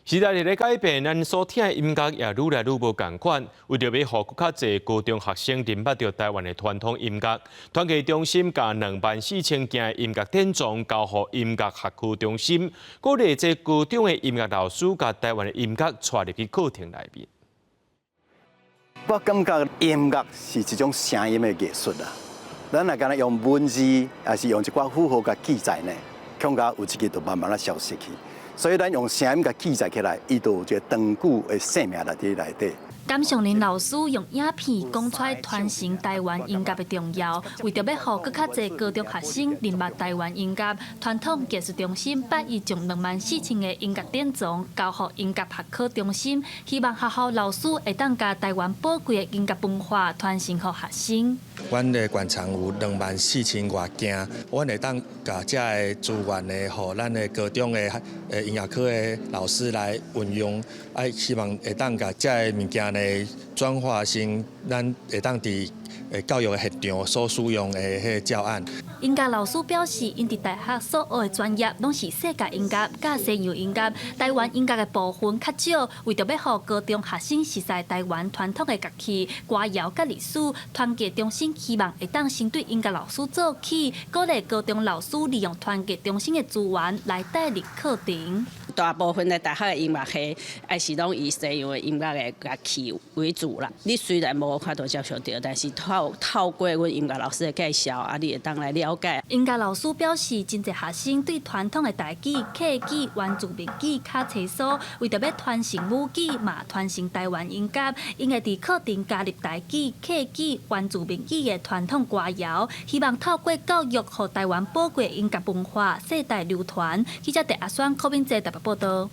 時代佇咧改變，咱所聽的音樂也愈來愈無仝款。為著欲予閣較濟高中學生認捌著台灣的傳統音樂，傳藝中心共24,000件的音樂典藏交予音樂學科中心，鼓勵這高中的音樂老師共台灣的音樂帶入去課程內面。我感覺音樂是一種聲音的藝術啊！咱若干焦用文字，抑是用一寡符號共記載呢，恐驚有一日就慢慢仔消失去。所以咱用聲音共記載起來，伊就有一個長久的生命力佇內底。甘尚林老師用影片講出傳承台灣音樂的重要，為著欲予閣較濟高中學生認捌台灣音樂，傳統藝術中心八一將24,000個音樂典藏交予音樂學科中心，希望學校老師會當共台灣寶貴的音樂文化傳承予學生。阮的館藏有24,000外件，阮會當共這个資源呢，予咱的高中的音樂科的老師來運用，啊，希望會當共這个物件呢轉化成咱會當佇教育的現場所使用的彼个教案。音樂老師表示，𪜶佇大學所學的專業攏是世界音樂佮西洋音樂，台灣音樂的部分較少。為著欲予高中學生熟悉台灣傳統的樂器、歌謠佮歷史，傳藝中心希望會當先對音樂老師做起，鼓勵高中老師利用傳藝中心的資源來帶入課程。大部分的大學的音樂系，還是攏以西洋的音樂的樂器為主啦。你雖然無法度接觸著，但是透過阮音樂老師的介紹，啊，你會當來了解。音樂老師表示，真濟學生對傳統的台語、客語、原住民語較生疏，為著欲傳承母語，嘛傳承台灣音樂，𪜶會佇課程加入台語、客語、原住民語的傳統歌謠，希望透過教育，予台灣寶貴音樂文化世代流傳。記者鄭阿雙、柯敏哲台北報導。